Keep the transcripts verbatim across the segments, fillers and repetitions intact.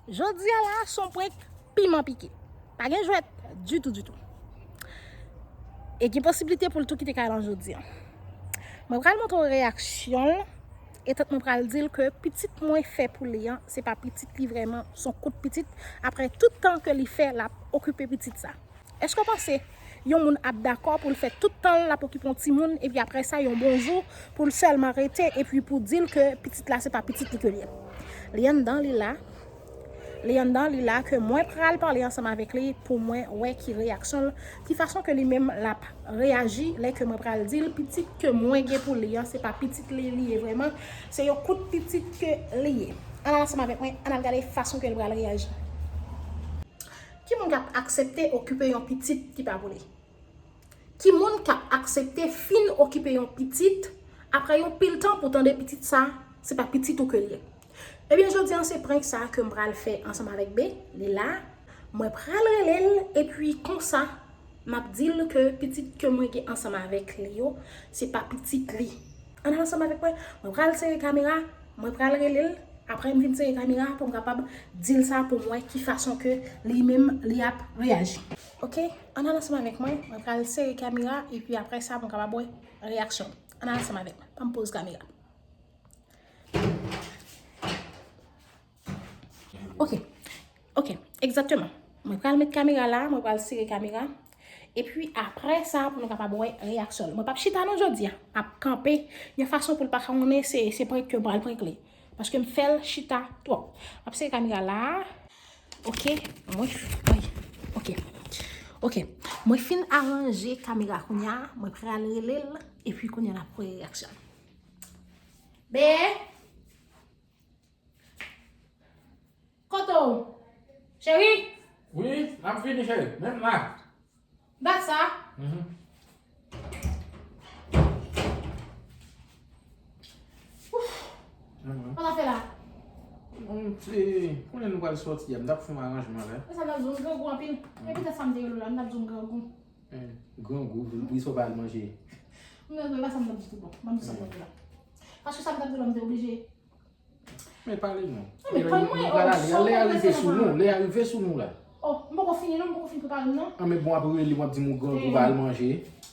Jodi a la, se yon prank piman pike. Pa gen jwèt ditou, ditou. E gen posiblite pou l tou kite kay lan jodi a. Mwen pral montre w reyaksyon l, e tank mwen pral di l ke pitit mwen fè pou li an, se pa pitit li vrèman, se yon kout pitit. Apre tout tan ke li fè, l ap okipe pitit sa. Èske w panse yon moun ap dakò pou l fè tout tan l ap okipe yon timoun, epi apre sa, yon bon jou, pou l sèlman rete, epi pou di l ke pitit la, se pa pitit li ke l ye? Li anndan li la, li anndan li la ke mwen pral pale ansanm avèk li pou mwen wè ki reyaksyon l, ki fason ke li menm l ap reyaji lè ke mwen pral di l pitit ke mwen gen pou li an, se pa pitit li li ye vrèman, se yon kout pitit ke li ye. Ann al ansanm avèk mwen, ann al gade fason ke l pral reyaji. Ki moun k ap aksepte okipe yon pitit ki pa pou li? Ki moun k ap aksepte fin okipe yon pitit, apre yon pil tan pou tande pitit sa, se pa pitit ou ke l ye? Ebyen, jodi a, se prank sa ke m pral fè ansanm avèk B, li la, mwen pral rele l, epi konsa, m ap di l ke pitit ke mwen gen ansanm avèk li yo, se pa pitit li. Ann al ansanm avèk mwen, mwen pral sere kamera, mwen pral rele l, apre m fin sere kamera pou m kapab di l sa pou m wè ki fason ke li menm li ap reyaji. Oke, ann al ansanm avèk mwen, mwen pral sere kamera, epi apre sa pou m kapab wè reyaksyon l. Ann al ansanm avèk mwen, ban m poz kamera. Oke, oke, egzakteman. Mwen pral met kamera la, mwen pral sere kamera. Epi apre sa, pou nou kapab wè reyaksyon l. Mwen p ap chita non jodi a. M ap kanpe yon fason pou l pa konnen se, se prank ke m pral prank li. Paske m fè l chita twòp. M ap sere kamera la. Oke, mwen, ay, oke. Oke, mwen fin aranje kamera kounye a, mwen pral rele l, epi kounye a n ap wè reyaksyon l. Be! Kote w? Cheri? Wi, m ap vini, cheri. Menm la. Dat sa? Mhm. Ouf. Mhm. Sa w ap fè la? Bon, se konnen nou pral sòti a, m t ap fè yon aranjman la. E sa m t ap di w, m grangou anpil. Mhm. Epi dat sa m te rele w la, m t ap di w m grangou. Eh, grangou, pou, pou sa w pa al manje. M grangou, e pa sa m t ap di tou bon. Ban m di sa m t ap di la. Paske sa m t ap di w la, m te oblije. Men pale non. Non, men konn mwen, oh, sa w konn lè a rive sou nou, lè a rive sou nou la. Oh, m poko fini non, m poko fin prepare m non. An men bon, apre li, w ap di m ou grangou, pa al manje.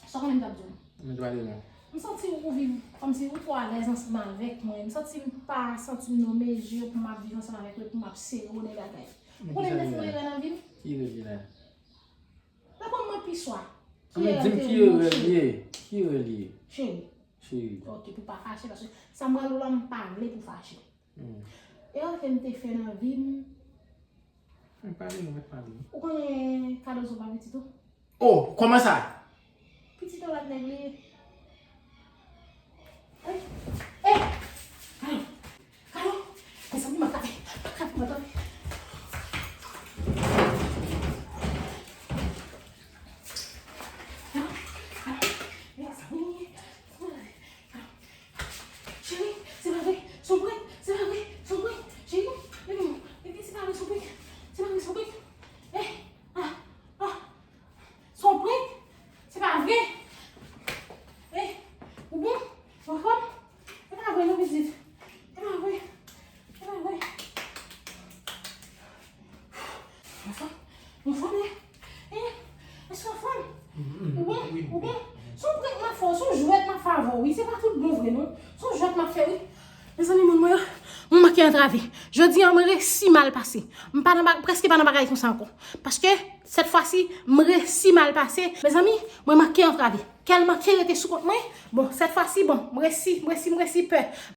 Sa w konnen m t ap di w? Men pale non. M santi ou viv kòmsi ou twò alèz ansanm avèk mwen. M santi m pa santi m nan mezi pou m ap viv ansanm avèk ou, pou m ap sere w nan bagay. Ou konnen m te fè yon erè nan vi m? Ki erè, Gina? Reponn mwen pi swa. Ki erè m te fè? Ki erè l ye? Ki erè l ye? Cheri. Cheri. Ok, pou pa fache, paske sa m pral di w la, m pa vle pou fache. Hmm. Erè ke m te fè nan vi m. Mwen pale, mwen mèt pale. Ou konnen Kadozo pa pitit ou? Oh, kòman sa? Pitit ou lòt nèg li ye. Ey, ey, Kado, Kado, mezanmi, m ap tape, m ap tape, m ap tape. Kado, Kado, mezanmi. Cheri, se pa vre, se yon prank, se pa vre, se yon prank. Cheri, epi, epi se pa vre, se yon prank, se pa vre, se yon prank. Eh, ah, ah, se yon prank, se pa vre. Eh, ou bon? Ou anfòm? Se pa vre non, pitit. Se pa vre, se pa vre. Ou anfòm? Ou anfòm, eh? Eh, èske w anfòm? Ou bon? Ou bon? Se yon prank m ap fè w, se yon jwèt m ap fè avè w, wi. Se pa tout bon vre, non. Se yon jwèt m ap fè, wi. Mezanmi, moun mwen yo, mwen manke antrave. Jodi a, mwen resi mal pase. M pa nan ba-, prèske pa nan bagay konsa ankò. Paske, sèt fwa si, mwen resi mal pase. Mezanmi, mwen manke antrave. Kè l manke rete sou kont mwen. Bon, sèt fwa si, bon, mwen resi, mwen resi, mwen resi pè.